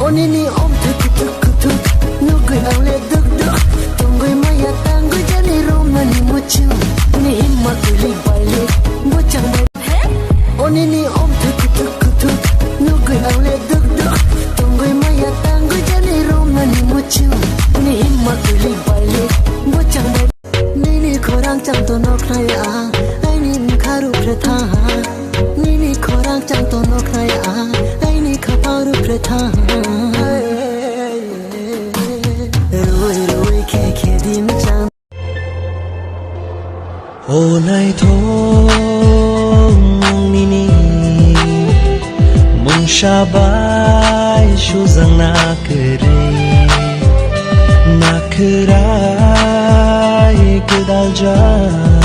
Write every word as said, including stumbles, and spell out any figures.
Onini omthwk kuthuk kuthuk, nugwi angle duk duk, tongwi maya tangwi jani romnani muchung, ni himma kwlwi baile, buchang bai. Onini omthwk kuthuk kuthuk, nugwi angle duk duk, tongwi maya tangwi jani romnani muchung, ni himma kwlwi baile, buchang bai. Nini khorang chang to noknai ang, aini mkha rupre thang. Nini khorang chang to noknai ang, aini khapang rupre thang. Rui rui khe khe dim chang. O naithok nini mungsa bai sujang na kwrwi, na kwrai kwdal jak.